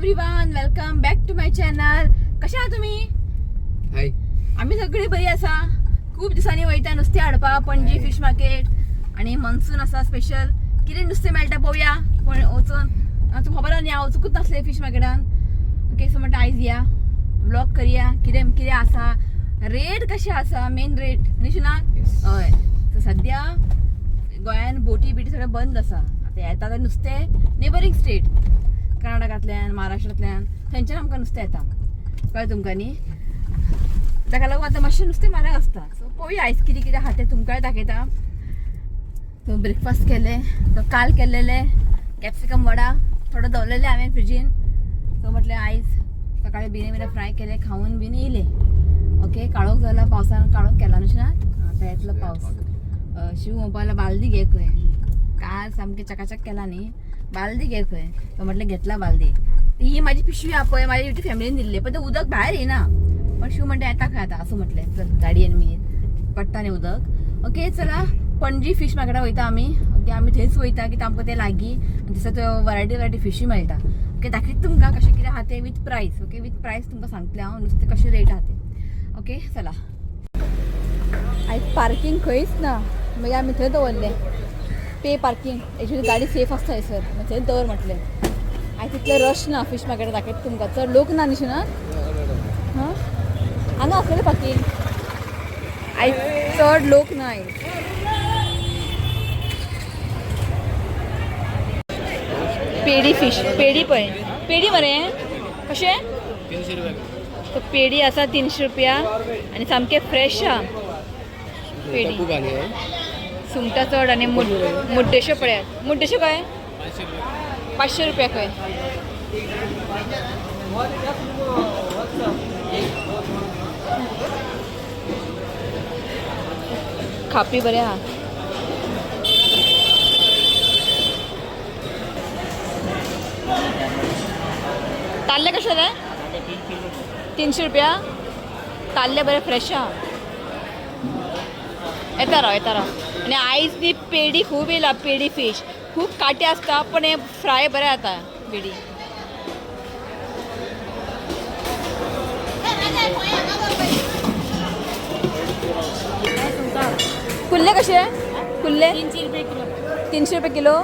Everyone, welcome back to my channel. कशे आहा तुमी? हाय. आमी सगळी बरी आसा. खूब दिसांनी वयता नुस्तें हाडपाक पणजी फिश मार्केट आणि मॉन्सून आसा स्पेशल. कितें नुस्तें मेळटा पळोवया. पण वचून तुमकां खबर आहा न्ही, हांव वचूंकच नासलें फिश मार्केटान. ओके, सो म्हणटा आयज या व्लॉग करया, कितें कितें आसा, रेट कशें आसा, मेन रेट न्ही शिना. हय, सो सद्या गोंयान बोटी बिटी सगळें बंद आसा. आतां येता तें नुस्तें नेबरींग स्टेट कर्नाटकांतल्यान, महाराष्ट्रांतल्यान, थंयच्यान आमकां नुस्तें येता, कळ्ळें तुमकां न्ही. ताका लागून आतां मातशें नुस्तें म्हारग आसता. सो पळोवया आयज कितें कितें आहा तें तुमकांय दाखयता. सो ब्रेकफास्ट केलें, सो काल केल्लेले कॅप्सिकम वडा थोडो दवरलेले हांवें फ्रिजीन. सो म्हटलें आयज सकाळी बिने बिने फ्राय केले, खावन बीन येयले. ओके, काळोख जाला, पावसान काळोख केला न्हू ना, आतां येतलो पावस. शिव म्हणपाक बालदी घे खंय, काल सामकें चकाचक केला न्ही, बालदी घे खंय. तो म्हटलें घेतला बालदी. ही माझी पिशवी आहा पळय, माझ्या युट्यूब फॅमिलीन दिल्ली, पण ते उदक भायर येना. पण शिव म्हणटा येता खंय आतां, असं म्हटलें चल गाडयेन मी पडटा न्ही उदक. ओके, चला पणजी फिश मार्केटाक वयता आमी. ओके, आमी थंयच वयता कित्याक आमकां ते लागीं आनी थंयसर त्यो वरायटी वरायटी फिशूय मेळटा. ओके, दाखयता तुमकां कशें कितें आहा तें with price. Okay, with price तुमकां सांगतलें हांव नुस्तें कशें रेट आहा तें. ओके, चला. आयज पार्किंग खंयच ना, मागीर आमी थंय दवरलें पे पार्किंग. एक्चुली गाडी सेफ आसता थंयसर, मागीर थंय दवर म्हटलें. आयज तितलें रश ना फिश मार्केटाक, दाखयता तुमकां. चड लोक ना न्ही ना. हां, हांगा आसलें पार्किंग. आयज चड लोक ना आयज. पेडी फिश, पेडी पळय, पेडी मरे कशें? 300 रुपये. तर पेडी आसा 300 रुपया आनी सामकें फ्रेश आहा पेडी. खूप आले. सुंगटां चड आनी मुड्डेश्यो पळयात. मुड्डेश्यो काय 500 रुपया खंय. खापी बरें आहा. ताल्ले कशे रे? 300 रुपया ताल्ले, बरे फ्रेश आहा. येता राव, येता राव. आनी आयज न्ही पेडी खूब येयला. पेडी फिश खूब कांटे आसता, पण हे फ्राय बरें जाता पेडी. कुल्ले कशे? कुल्ले 300 रुपये किलो. 300 रुपये किलो.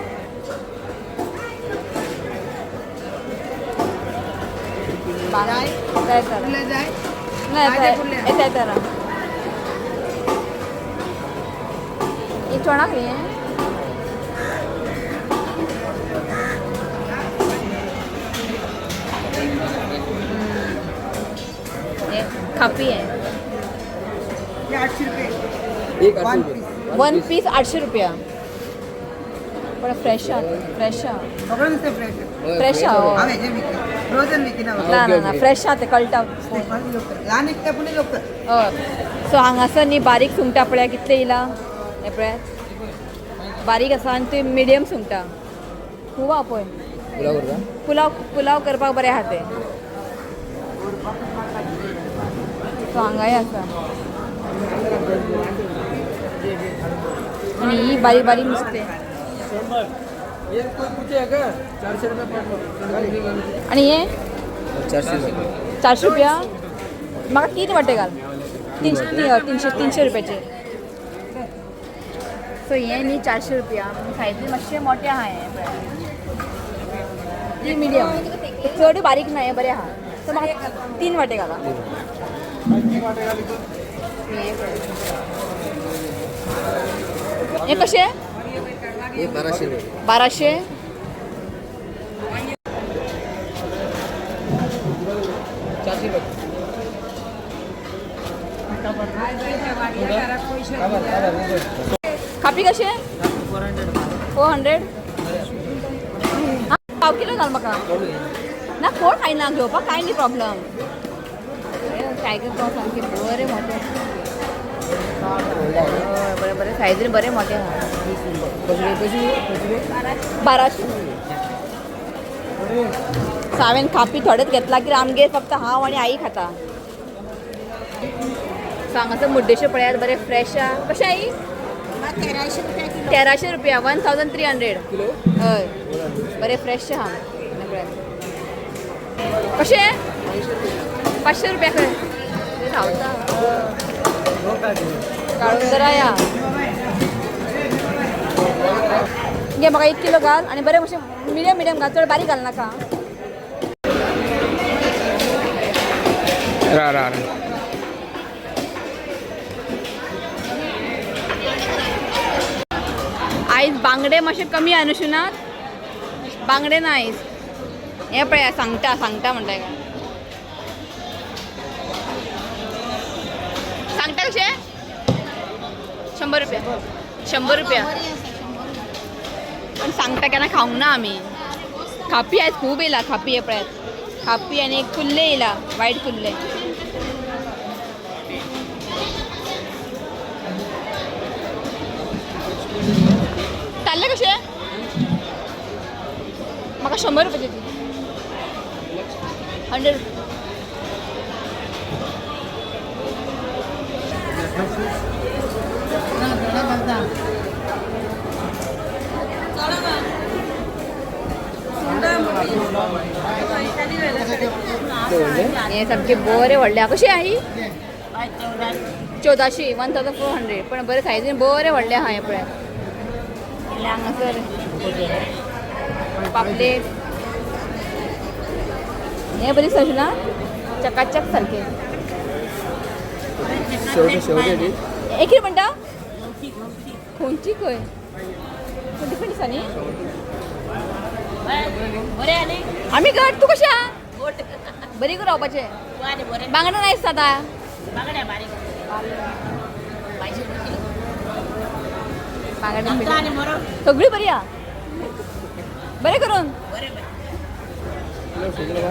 जाय ना, येता येता राव. ही चोणाक न्ही हें? हे खापी आहे. 800 रुपये. एक 800 रुपये. वन पीस 800 रुपया, पण फ्रेश आहा, फ्रेश आहा. सगळं नुसतं फ्रेश. फ्रेश आहा. हांव हेजें विकी, फ्रोजन विकिना. ना ना ना, फ्रेश आहा तें कळटा. ल्हान विकता पूण लोकल. हय, सो हांगासर न्ही बारीक सुंगटां पळया कितले येयला. हें पळयात, बारीक आसा आनी ती मिडियम सुंगटां खूब आहा पळय. पुलाव करता. पुलाव, पुलाव करपाक बरें आहा तें. सो हांगाय आसा आनी ही बारीक बारीक नुस्तें. ये कोई पूछे का 400 रुपये पाठवा. आनी हें 400 रुपये. 400 रुपया. म्हाका 3 वाटे घाल. 300, 300 रुपयाचे. सो हें न्ही 400 रुपया. सायजी मातशें मोटें आहा हें पळय, ती मिडियम, चड बारीक ना, हें बरें आहा. सो म्हाका 3 वाटे घाला. हें पळय, हें कशें? हे 1200 रुपये. 1200. 400 रुपये. खापी कशें? 400. पाव किलो घाल म्हाका. ना, कोण खायना, घेवपाक कांय न्ही प्रॉब्लम. टायगर प्रॉन्स सामके बरे मोठे. हय, बरें बरें सायजीन बरे मोठे आहा. कशी कशी? 1200. सो हांवें खापी थोडेच घेतला कित्याक आमगेर फक्त हांव आनी आई खाता. सो हांगासर मुड्डेश्यो पळयात, बरे फ्रेश आहा. कशें आई? 1300 रुपया किलो. 1300 रुपया, 1300. किलो. हय, बरे फ्रेश आहा. पळयात. कशे 500 रुपया खंय धांवता काळुंदरा या घे म्हाका 1 किलो घाल आनी बरें मातशें मिडियम मिडियम घाल, चड बारीक घाल नाका. रा रा रा. आयज बांगडे मातशे कमी आहा न्हू शिनात, बांगडे ना आयज. हें पळया सांगटा सांगटा म्हणटा हेका. सांगटा कशें? 100 रुपया. 100 रुपया. पण सांगटा केन्ना खावंक ना आमी. खापी आयज खूब येयला, खापी हे पळयात, खापी आनी एक कुल्ले येयला, वायट कुल्ले. ताल्ले कशे? म्हाका 100 रुपयाचे दी. 100. हे सामके बरे व्हडले आहा. कशी आहा ही? 1400, 1400. पण बरें सायझीन बरे व्हडले आहा. हें पळयात हांगासर पापलेट हे बरी दिसता ना, चकाचक सारके. शेवटे शेवटे एक कितें म्हणटा? खंयची खंय डिफरंट दिसा न्ही. आमी घट तूं कशें आहा? बरी करून रावपाचें. बांगडा ना दिसता आतां. बांगडे सगळी बरी आहा, बरें करून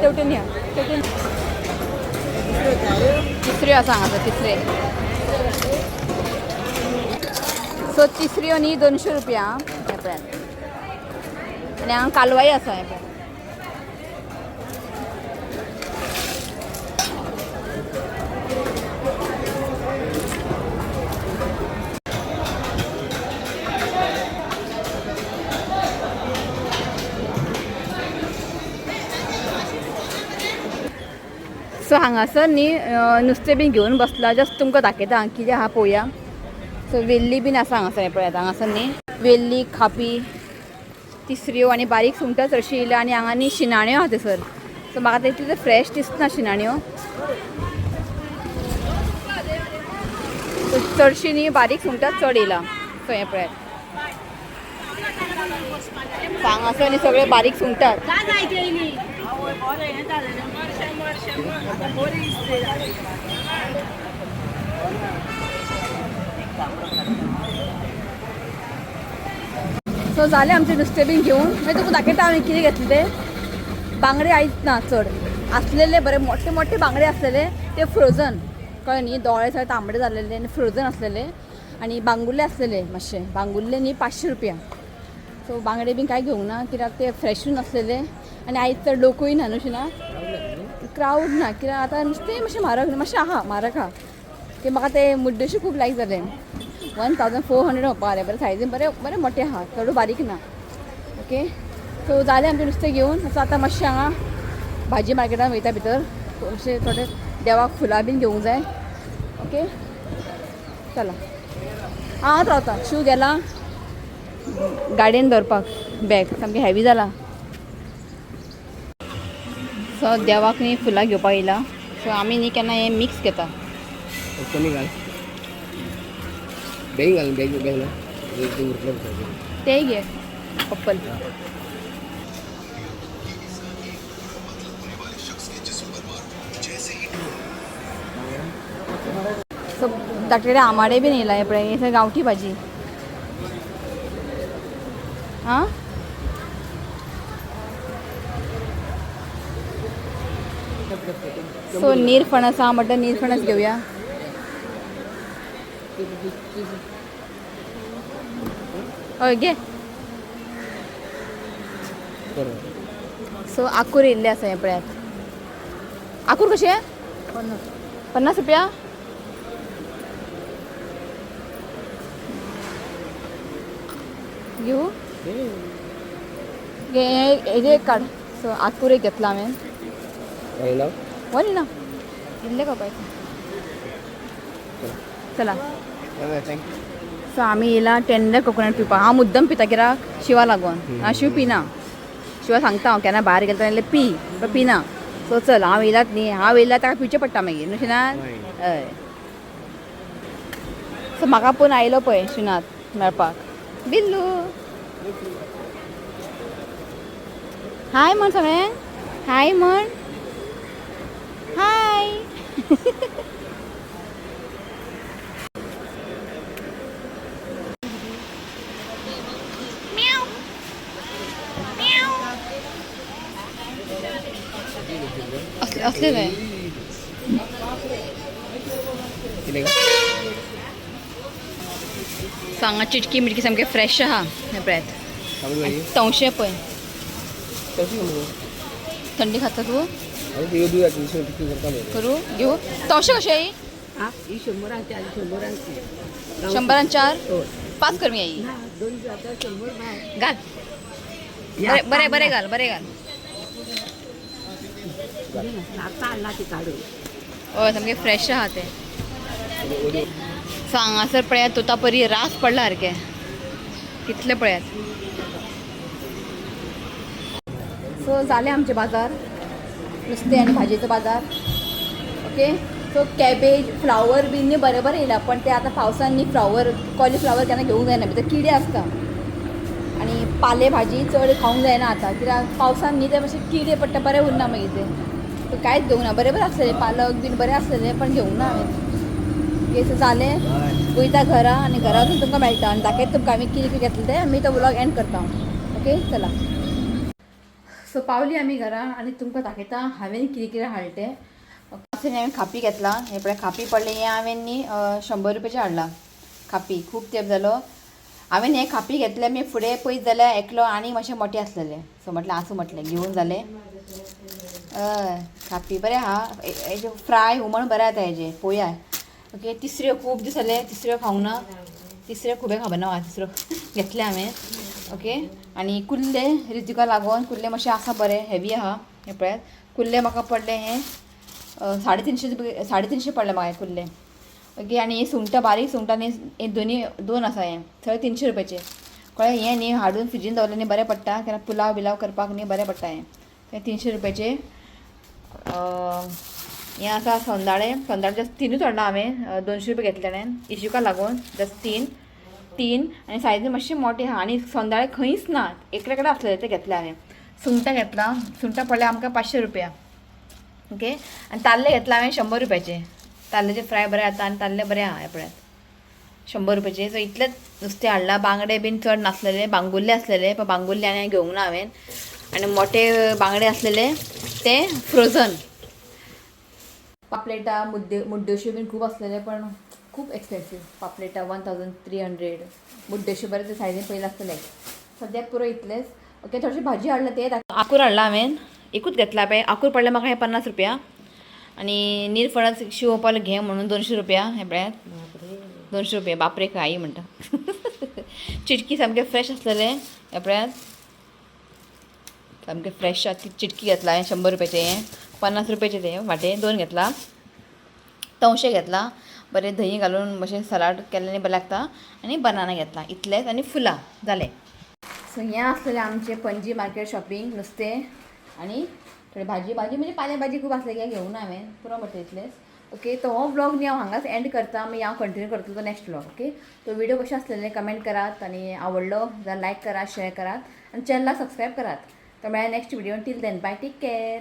तेवटेन या, तेवटेन तिसऱ्यो आसा हांगासर, तिसरे. सो तिसऱ्यो न्ही 200 रुपया हें पळयात. आनी हांगा कालवाय आसा हें पळयात. सो हांगासर न्ही नुस्तें बीन घेवन बसला, जस्ट तुमकां दाखयता कितें आहा पळोवया. सो वेल्ली बीन आसा हांगासर, हें पळयात हांगासर न्ही वेल्ली, खापी, तिसऱ्यो आनी बारीक सुंगटां चडशीं येयल्या. आनी हांगा न्ही शिनाण्यो आहा थंयसर. सो म्हाका ते तितले फ्रेश दिसना शिनाण्यो, चडशीं न्ही बारीक सुंगटां चड येयला. सो हें पळयात हांगासर न्ही सगळे बारीक सुंगटां. सो जालें आमचें नुस्तें बीन घेवन. मागीर तुका दाखयता हांवें कितें घेतलें तें. बांगडे आयज ना चड आसलेले, बरे मोठे मोठे बांगडे आसलेले ते फ्रोजन, कळ्ळें न्ही, दोळे सगळे तांबडे जाल्लेले आनी फ्रोजन आसलेले. आनी बांगुल्ले आसलेले मातशे, बांगुल्ले न्ही 500 रुपया. सो बांगडे बीन कांय घेवंक ना कित्याक ते फ्रेशूय नासलेले आनी आयज चड लोकूय ना न्हू ना, क्रावड ना कित्याक आतां नुस्तें मातशें म्हारग मातशें आहा, म्हारग आहा. ते म्हाका ते मुड्डेशी खूब लायक जाले. 1400 म्हणपा लागले, बरें सायझीन बरें बरें मोठे आहा, चडू बारीक ना. ओके सो जालें आमचें नुस्तें घेवन. सो आतां मातशें हांगा भाजी मार्केटान वयता भितर, मातशें थोडे देवाक फुलां बीन घेवंक जाय. ओके चला हांगाच रावता. शू गेला गाडयेन दवरपाक, बॅग सामकें हेवी जाला. सो देवाक न्ही फुलां घेवपाक येयला. सो आमी न्ही केन्ना हें मिक्स घेता. कमी घाल, बेगीन घाल, बेगीन बेगीन उरले तेय घे पप्पल. सो धाकटे आमाडे बीन येयला हें पळय, हे गांवठी भाजी. आं सो नीरफणस आहा म्हणटा, नीरफणस घेवया. हय घे. सो आकूर येयल्ले आसा हें पळयात. आकूर कशें? 50 रुपया. घेऊ घे, हेजें एक काड. सो आकूर एक घेतला हांवें. आणि नाव वन ना इल्ले कापायचं. चला. Thank you. सो आमी येयला टेंडर कोकोनट पिवपाक. हांव मुद्दम पिता कित्याक शिवा लागून. हांव शिव पिना. शिवा सांगता हांव केन्ना भायर गेले जाल्यार पी, पण पिना. सो चल, हांव येयलात न्ही, हांव येयला ताका पिवचें पडटा मागीर, न्हू शिनात? हय. सो म्हाका पळोवन आयलो पळय शिनात मेळपाक. बिल्लू, हाय म्हण सगळ्यांक. हाय म्हण. हाय. असले असले जाय. कितें का? सो हांगा चिटकी मिटकी सामकें फ्रेश आहा. हें पळयात. तांबडी भाजी. तवशें पळय. तशी मगो. थंडी खाता तूं? आनी ती दूद टिक्की करता मरे. करू घेऊ. तवशें कशें? ही शंबरांची आनी शंबरांची. शंबरान चार? हय. पांच कर मी. ना, दोन जाता 100 बाय. घाल बरें बरें बरें घाल, बरें घाल. आता हाडला ती काडून. हय, सामकें फ्रेश आहा तें. सो हांगासर पळयात, तोतापरी रास पडला सारकें. कितले पळयात. सो जालें आमचे बाजार, नुस्तें आनी भाजयेचो बाजार. ओके, सो कॅबेज, फ्लावर बीन न्ही बरें बरें येयला, पण ते आतां पावसान न्ही फ्लावर, कॉलीफ्लावर केन्ना घेवंक जायना, भितर किडे आसता. आनी पाले भाजी चड खावंक जायना आतां, कित्याक पावसान न्ही ते मातशे किडे पडटा, बरें उरना मागीर ते. सो कांयच घेवंक ना. बरें बरें आसलेलें, पालक बीन बरें आसलेलें, पण घेवंक ना हांवें. ओके, सो जालें, वयता घरा आनी घरा वचून तुमकां मेळटा आनी दाखयता तुमकां आमी कितें कितें घेतलें तें. आमी तो व्लॉग एंड करता. ओके, चला. सो पावली आमी घरा आनी तुमकां दाखयता हांवें कितें कितें हाडलें तें. अशें हांवें खापी घेतला. हें पळय, खापी पडलें. हें हांवें न्ही 100 रुपयाचें हाडलां खापी. खूब तेंप जालो हांवें हें खापी घेतलें. मी फुडें पळयत जाल्यार एकलो आनी मातशें मोटें आसलेलें. सो म्हटलें आसूं, म्हटलें घेवन जालें. हय, खापी बरें आहा. हेजें फ्राय हुमण बरें जाता हेजें, पोया. ओके, तिसऱ्यो खूब दीस जाले तिसऱ्यो खावंक ना. तिसऱ्यो खूबे खबर ना म्हाका. तिसऱ्यो घेतले हांवें. ओके, आनी कुल्ले रितिका लागून. कुल्ले मातशे आसा बरे, हेवी आहा. हें पळयात, कुल्ले म्हाका पडले हे 350 रुपया, 350 पडले म्हाका हे कुल्ले. ओके, आनी ही सुंगटां, बारीक सुंगटां न्ही, हे दोनी दोन आसा, हे सगळे 300 रुपयाचे. कळ्ळें? हें न्ही हाडून फ्रिजीन दवरलें न्ही बरें पडटा, केन्ना पुलाव बिलाव करपाक न्ही बरें पडटा हें. तें 300 रुपयाचे. हें आसा सोंदाळे. सोंदाळे जस्ट तिनूच हाडला हांवें. 200 रुपया घेतले ताणें, इशुका लागून. जस्ट तीन तीन आनी सायजी मातशी मोठी आहा आनी सोंदाळे खंयच ना, एकले कडेन आसलेले ते घेतले हांवें. सुंगटां घेतला. सुंगटां पडले आमकां 500 रुपया. ओके, आनी ताल्ले घेतला हांवें 100 रुपयाचे. ताल्ल्याचे फ्राय बरें जाता आनी ताल्ले बरें आहा. हें पळयात, 100 रुपयाचे. सो इतलेंच नुस्तें हाडलां. बांगडे बीन चड नासलेले, बांगुल्ले आसलेले, पण बांगुल्ले आनी घेवंक ना हांवें. आनी मोठे बांगडे आसलेले ते फ्रोझन. पापलेटां, मुड्डे, मुड्ड्योश्यो बीन खूब आसलेले, पण खूब एक्सपेन्सीव. पापलेटां 1300. मुड्ड्योश्यो बरें ते सायजीन पयलीं आसतले. सद्याक पुरो इतलेंच. ओके, थोडीशी भाजी हाडला ते. आकूर हाडला हांवें, एकूच घेतला पळय. आकूर पडले म्हाका हे 50 रुपया. आनी निरफणस शिवपाल घे म्हणून 200 रुपया. हे पळयात, 200 रुपया. बापरे, आई म्हणटा. चिटकी सामके फ्रेश आसलेले. हे पळयात, सामके फ्रेश. चिटकी घेतला हांवें 100 रुपयाचे. हें 50 रुपयाचे ते वाटे दोन घेतला. तवशें घेतला, बरें दही घालून मातशें सलाड केल्लें बरें लागता. आनी बनाना घेतला. इतलेंच. आनी फुलां जालें. सो हें आसलेलें आमचें पणजी मार्केट शॉपिंग, नुस्तें आनी थोडी भाजी. भाजी म्हणजे पाले भाजी खूब आसले, काय घेवना हांवें. पुरो म्हटलें, इतलेंच. ओके, तो हो व्लॉग न्ही हांव हांगाच एंड करता. मागीर हांव कंटिन्यू करतलो तो नेक्स्ट व्लॉग. ओके, तो व्हिडिओ कशें आसलेले कमेंट करात आनी आवडलो जाल्यार लायक करात, शेअर करात आनी चॅनलाक सबस्क्रायब करात. तर मेळ्ळा next video. Till then, bye, take care.